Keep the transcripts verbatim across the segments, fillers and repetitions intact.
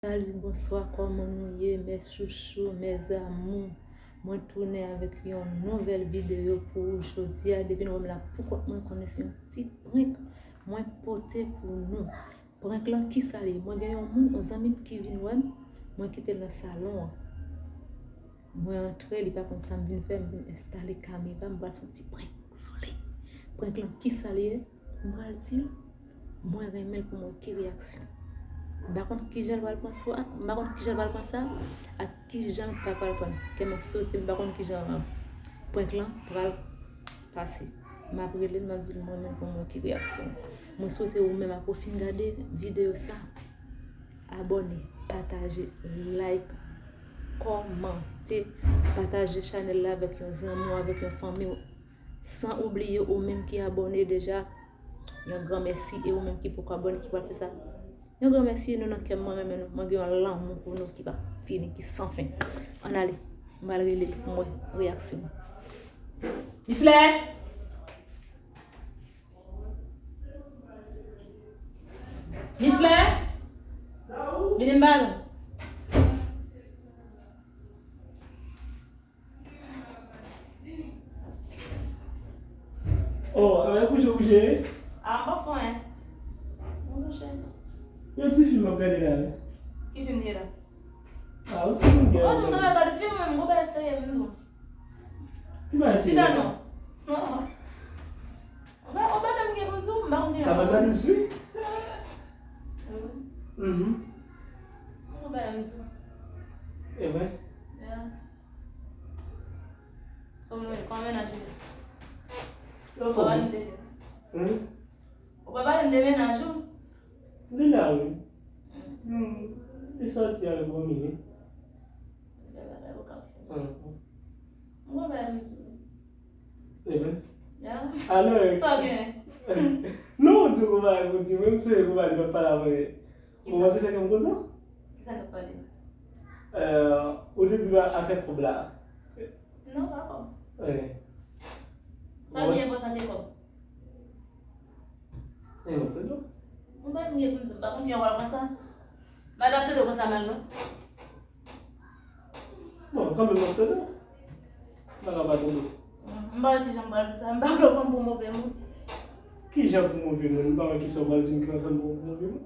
Salut, bonsoir, kòman nou ye, mes chouchous, mes amours? Mwen tounen avèk yon nouvèl videyo pou ou jodi a. Depi nou wè m la pou kont mwen, konnen se yon ti prank mwen pote pou nou. Prank lan, kisa l ye? Mwen gen yon moun, yon zanmi m ki vin wè m, mwen kite l nan salon an. Mwen antre, li pa konn sa m vin fè, m vin enstale kamera, m pral fè yon ti prank sou li. Prank lan, kisa l ye? M pral di l, mwen renmen l pou m wè ki reyaksyon. M pa konn kijan l pral pran sa, m pa konn kijan l pral pran sa, ak kijan l pa pral pran. Kè m ap sote, m pa konn kijan prank lan pral pase. M ap rele l, m ap di l mwen menm pou m wè ki reyaksyon. Mwen swete ou menm, apre w fin gade videyo sa, abòne, pataje, like, kòmante, pataje chanèl la avèk yon zanmi w, avèk yon fanmi w, san oubliye ou menm ki abòne deja, yon gran mèsi, e ou menm ki poko abòne, ki pral fè sa, yon gran mèsi, nou nan kè m, mwen renmen nou, mwen gen yon lanmou pou nou ki pa fini, ki san fen. Ann ale, m al rele l pou m wè reyaksyon l. Michelet! Michelet! Vini m ba nou. Oh, a, kouche, kouche. A, m pa fè anyen. Mwen kouche. Yon ti fim m ap gade la, wi. Ki fim li ye la? A, yon ti fim m ap gade. Oh, m travay pa de fim, mwen, m gon bagay serye, m di w. Ki bagay serye sa? Chita non. Non. Ou pa, ou pa menm gen pou di w, m pa konn gen. Kabann nan dous, wi. Mhm. Ou pa menm di w. E vre? Ya. Kòman, kòman mennaj ou ye? Yo fò. Ou pa pale m de. Hein? Ou pa pale m de mennaj ou? Li la, wi. Hmm. Li sòti avèk Romilly. Bèl bagay ou ka fè. Mhm. Mwen pa menm di w. E vre? Ya. Alò, sa w gen? Non, ou di w konpa, ou di, mwen, m sonje konpa, li pa pale avè. Kisa? Ou panse fè kè m kontan? Kisa k ap pale? Euh, ou te di afè kòb la. Non, pa kòb. Wi. Sa ki enpòtan ke kòb? E, m ap tande w. Mwen pa menm gen pou m di w, m pa konn kijan w pral pran sa. Madan Sede konsa mal, non? Bon, kanmenm, m ap tande w. M pa ka pa tande w. M pa wè kijan m pral di sa. M pa vle w pran m pou move moun. Kijan pou move moun? M pa wè kisa w pral di m ki pral fè m pran w pou move moun.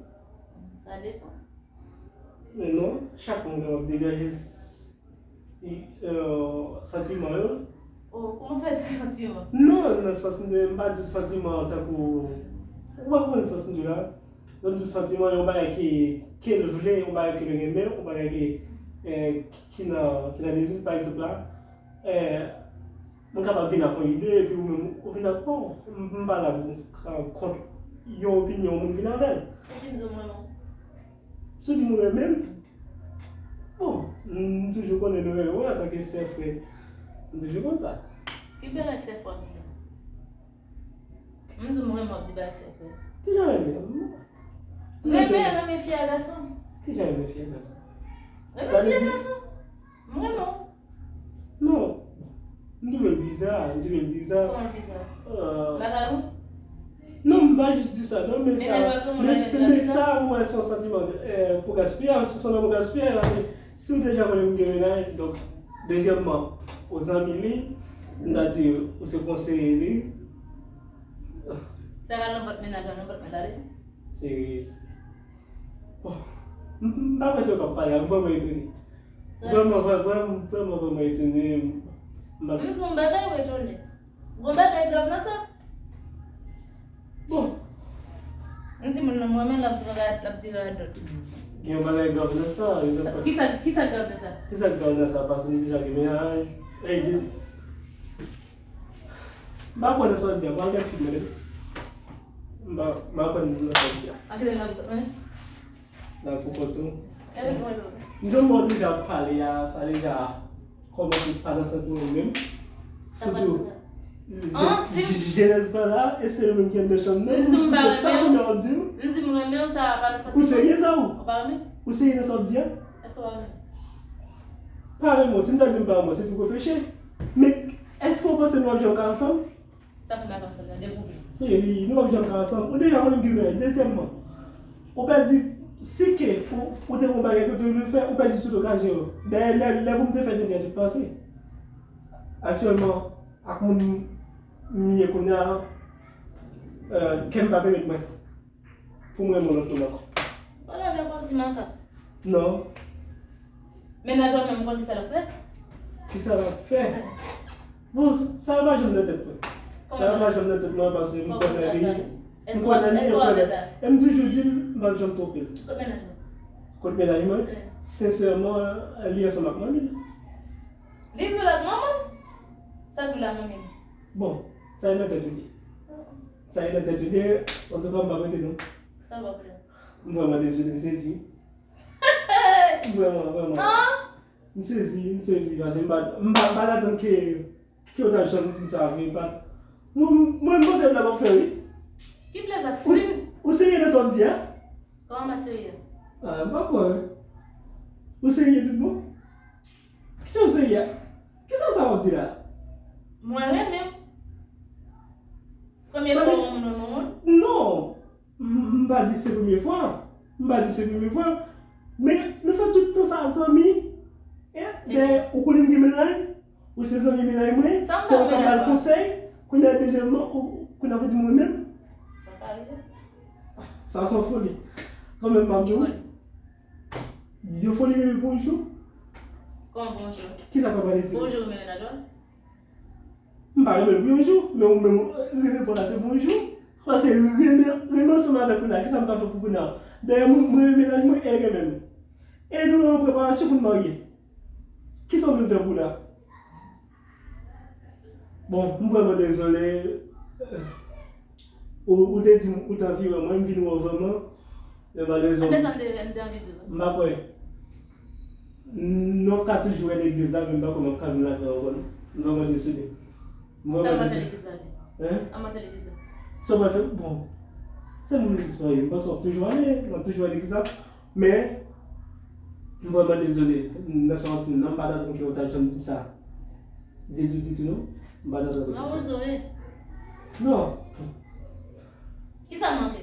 Sa depann. Men non, chak moun kapab degaje s-, i, euh, santiman yo. Oh, kòman w fè di santiman? Non, nan sans m te, m pa di santiman an tankou, ou pa konprann sans m di la. Lè m di santiman, yon bagay ki, ke l vle, yon bagay ke l renmen, yon bagay ki, eh, ki nan, ki nan dezi l, pa egzanp la, eh, mwen kapab vin ak yon ide, epi ou menm, ou vin ak, bon, m, m pa la pou, euh, kont yon opinyon moun vin avè l. E si m di w m renmen w? Si w di m renmen m, bon, m toujou konnen nou renmen mwen antanke sè frè. M toujou konn sa. Ki bagay sè frè w di la? M di w m renmen w, w ap di bagay sè frè. Kijan renmen? Renmen, renmen fi a gason. Kijan renmen fi a gason? Renmen fi a gason. M renmen w. Non. M twouve l biza, m twouve l biza. Kòman l biza? Euh. Lavalou? Non, m pa jis di sa, non, men sa, men sa, m wè se yon santiman, euh, pou gaspiye, se yon lanmou gaspiye, paske si m deja konnen m gen mennaj, donk, dezyèmman, ou zanmi li, m ta di, ou se konseye li. Sa ka nan vant mennaj la, nan vant mwen, tande? Se, bon, m, m pa kwè se ou k ap pale a, m vrèman etone. Vrèman, vrè-, vrèman, vrèman, vrèman etone. M pa... M di w yon bagay, ou etone. Gon bagay grav nan sa? Bon. M di moun nan mwen menm, l ap di bagay, l ap di radòt. Gen yon bagay grav nan sa, e sa... Kisa, kisa grav nan sa? Kisa grav nan sa? Paske m deja gen mennaj. Ey, de... M pa kwè nan sa w di a, pa gad fim nan. M pa, m pa kwè nan sa w di a. A ki lè l ap, hein? Nan pou kont ou. E pou kont ou. M te wè w deja ap pale a, sa deja kòmanse pa nan santiman w menm. Sitou, je-, je-, jenès pa la, e se yo menm ki anndan chanm nan. M di m pa renmen w. Sa moun nan ap di w. M di m renmen w, sa pa nan santiman. Ou serye sa ou? Ou pa renmen? Ou serye nan sa w ap di a? Èske w pa renmen? Pa renmen w, si m ta di m pa renmen w, se pou repeche. Men, èske w panse nou ap janm ka ansanm? Sa pou n ap ansanm nan, dekouvri. Cheri, nou p ap janm ka ansanm. Ou deja konnen m gen mennaj. Dezyèmman, ou pèdi Si ke ou, ou te gen yon bagay ke ou te vle fè, ou pèdi tout okazyon yo. Dayè, lè, lè pou m te fè te gen tout pase. Aktyèlman, ak moun m ye kounye a, euh, kè m pa pèmèt mwen pou m renmen yon lòt moun ankò. Pale avè m, w ap di makak. Non. Mennaj ou menm, ou konn ki sa l ap fè? Ki sa l ap fè? Bon, sa yo pa janm nan tèt mwen. Sa yo pa janm nan tèt mwen paske m konnen li. M konnen li, m konnen. E m toujou di l, m p ap janm twonpe l. Kot mennaj mwen? Kot mennaj mwen? Sensèman, li ansanm ak manmi l. Li sou lòt manman? Sa pou la manmi l? Bon, sa e nan tèt ou li. Sa e nan tèt ou li, antouka m p ap rete non. Sa pa pwoblèm. M vrèman dezole, m sezi. Vrèman, vrèman. M sezi, m sezi, paske m pa, m pa, m pa t atann ke, ke w ta janm di m sa vre, m pa. Mwen, mwen, mwen, se blag w ap fè, wi. Ki blag sa? Ou, ou serye nan sa w ap di a? Kòman m pa serye? Ah, m pa kwè, wi. Ou serye tout bon? Kisa w serye a? Kisa sa w ap di la? Mwen renmen w. Premye fwa w wè moun renmen w? Non. M, m pa di se premye fwa. M pa di se premye fwa. Men, nou fè tout tan sa zanmi. Hein? Dayè, ou konnen m gen mennaj? Ou se zanmi mennaj mwen? Se ou k ap ba l konsèy? Kounye a, dezyèmman, ou, kounye a, ou di m renmen m? Sa pa rive. Sa se yon foli. Kanmenm, m ap di w. Yon foli reve pou yon jou. Kòman pou yon jou? Kisa sa pral di? Pou yon jou, renmen mennaj ou? M pa renmen l pou yon jou, men ou menm renmen pou la se pou yon jou. Paske renmen, renmen ansanm avèk ou la, kisa m ka fè pou kounye a? Dayè, mwen, mwen renmen mennaj mwen, e l renmen m. E nou nan preparasyon pou n marye. Kisa w vin fè pou la? Bon, m vrèman dezole. Ou, ou te di m ou t anvi wè mwen, m vin wè w vrèman. Men malerezman, m pa kwè. Nou ka toujou wè legliz la, men m pa kwè m ap ka vin lakay ou ankò non. M vrèman dezole. M vrèman dezole. Hein? Sa w pral fè? Bon, se moun legliz sa w ye. M panse w ap toujou ale, w ap toujou wè legliz la. Men, m vrèman dezole nan sa w ap di m nan, m pa t atann ke w ta janm di m sa. Ditou, ditou non. M pa t atann ke w di sa. Mawozo, wi. Non. Kisa m manke?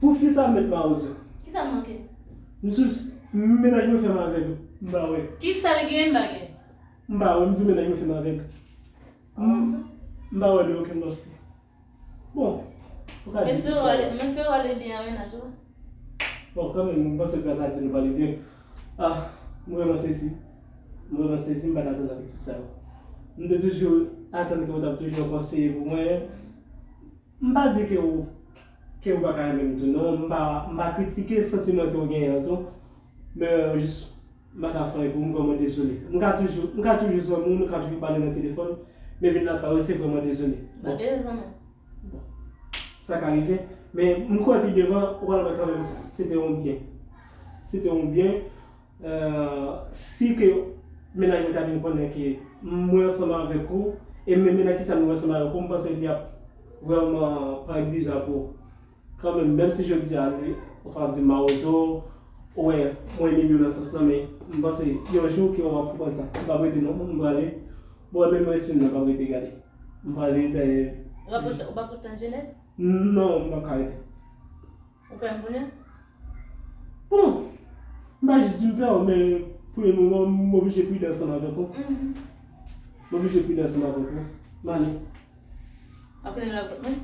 Pou fi sa mèt mawozo. Kisa m manke? M sou, mennaj mwen fè m avèg. M pa wè. Kisa l gen m pa gen? M pa wè, m di w mennaj mwen fè m avèg. M, m pa wè de okenn lòt fi. Bon, ou ka di sa. Mesye w ale, mesye w ale byen an mennaj ou? Bon, kanmenm, m panse gras a Dye nou pale byen. Ah, m vrèman sezi. M vrèman sezi, m pa t atann avèk tout sa yo. M te toujou atann ke w t ap toujou konseye pou mwen. M pa di ke w, ke w pa ka renmen m tou non, m pa, m pa kritike santiman ke w genyen an tou. Men, jis, m pa ka fè anyen pou ou, m vrèman dezole. M ka toujou, m ka toujou zanmi w, nou ka toujou pale nan telefòn, men vin lakay ou, se vrèman dezole. M pa bezwen zanmi. Bon. Sa ka rive, men m kwè pi devan, ou pral wè kanmenm, se te yon byen. Se te yon byen. Euh, si ke mennaj mwen ta vin konnen ke mwen ansanm avèk ou, e menm mennaj ki sa mwen ansanm avèk ou, m panse li ap vrèman parèt biza pou ou. Kanmenm, menm si jodi a, li, ou kapab di m mawozo, ou wè, mwen menm yo nan sans lan, men m panse yon jou ke w ap konprann sa. M p ap rete non, m prale. Bon, menm respè m nan p ap rete gade. M prale dèyè. Ou p ap pote, ou p ap pote an jenès? Non, m p ap ka rete. Ou pè m kounye a? Bon, m pa jis di m pè w, men pou le moman, m oblije pridan ansanm avèk ou. Mhm. M oblije pridan ansanm avèk ou. M ale. Apre nou la kot mwen?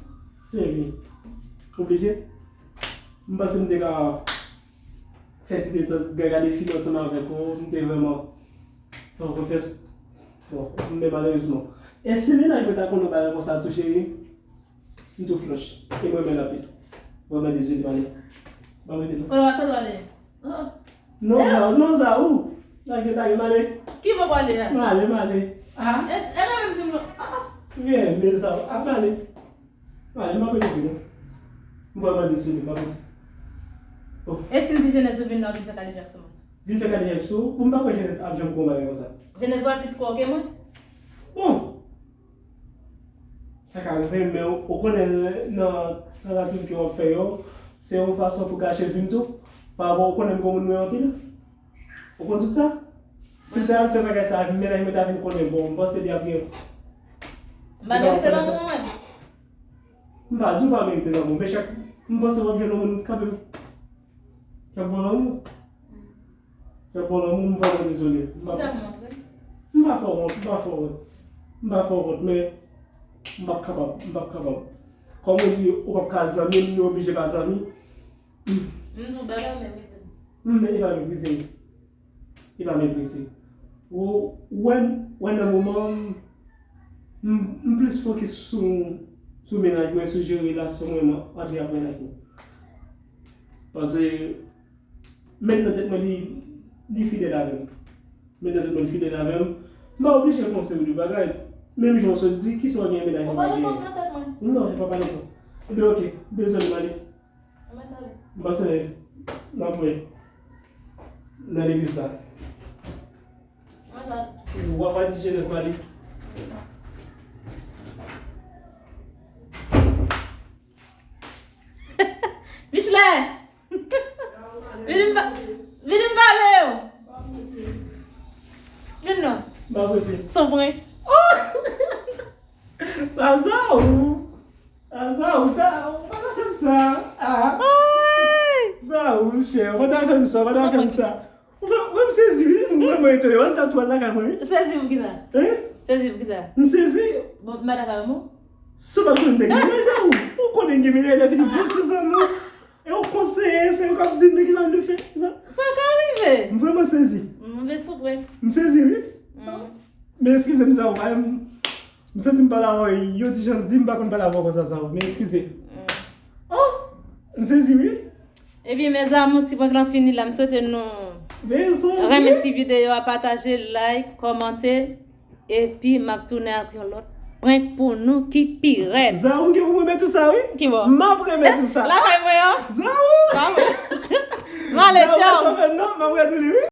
Se vre. Oblije. M panse m te ka fè ti detant, gade fim ansanm avèk ou, m te vrèman fè w konfyans. Bon, men malerezman. E si mennaj mwen ta konnen yon bagay konsa tou, cheri? M tou flanch. E mwen menm la pito. Vrèman dezole, m ale. Ban mwen te non. Kote w ale? Oh. Non, eh? Za-, non, Zaou. Lage, lage, m ale. Ki bò w ale a? M ale, m ale. Ah. E, e nan menm di m non. Ah, ah. Byen, men Zaou. Ah, m ale. M ale, m ap rete non. M vrèman dezole, m ap rete. Oh. E si m di Jenès ou vin la, ou vin fè kadejak sou mwen? Vin fè kadejak sou ou? Bon, m pa kwè Jenès ap janm fè yon bagay konsa. Jenès wè plis kwè w ke mwen? Bon. Sa ka rive, men ou, ou konnen nan tantativ ke w ap fè yo, se yon fason pou kache vi m tou. Pa rapò ou konnen m gon moun mwen anpil. Ou konn tout sa? Si l ta al fè bagay sa, mennaj mwen ta vin konnen, bon, m panse li ap gen. M pa merite lanmou mwen? M pa di w pa merite lanmou, men chak, m panse w ap jwenn yon moun kanmenm. Fè bon lanmou. Fè bon lanmou, m vrèman dezole. M pa fè wont, m pa fè wont, m pa fè wont. M pa fè wont, men m p ap kapab, m p ap kapab. Kòm ou di, ou p ap ka zanmi m, nou oblije pa zanmi. M di w bagay, men meprize m. M, men li pa meprize m. Li pa meprize. Ou wè, wè nan moman, m, m plis fokis sou, sou mennaj mwen, sou jere relasyon mwen, mwen antre ak mennaj mwen. Paske men nan tèt mwen, li, li fidèl avè m. Men nan tèt mwen, li fidèl avè m. M pa oblije fè yon seri de bagay. Menm jan w sot di, kisa w gen mennaj mwen pa genyen? Non, e pa pale tan. Ebyen, oke. Dezole, m ale. M panse n ap wè nan legliz la. W ap al di Jenès m ale. Michelet! Vini m pa-, vini m pale w. Vin non. M ap rete. Sanpwen. Sa Zaou. Sa Zaou, ou ta, ou pa ta fè m sa. Ah. Zaou, chè, ou pa ta fè m sa, ou pa ta fè m sa. Ou fè, ou fè m sezi, wi. M vrèman etone. Ou ta tou al lakay mwen, wi. Sezi pou kisa? Hein? Sezi pou kisa? M sezi. Bon, madan pa mou? Si w pa konn te gen mennaj, Zaou. Ou konnen gen mennaj, lè fini bon ti zanmi. E yon konseye, se yo k ap di m men kisa m dwe fè. Sa ka rive. M vrèman sezi. M vle soubre. M sezi, wi. Mm. Men eskize m, Zaou, pa, m, m santi m pale avè w, yon ti jan di m pa konn pale avè w konsa, Zaou. Men eskize. Mm. Oh, m sezi, wi. Ebyen, mes amours, ti prank lan fini la. M swete nou renmen ti videyo a, pataje, like, kòmante. Epi, m ap tounen ak yon lòt prank pou nou ki pi rèd. Zaou, m gen pou m remèt ou sa, wi. Ki bò? M ap remèt ou sa. Lakay mwen an? Zaou! Pa mwen. M ale, Zaou, tchaw. Sa fè non, m ap remèt ou li, wi.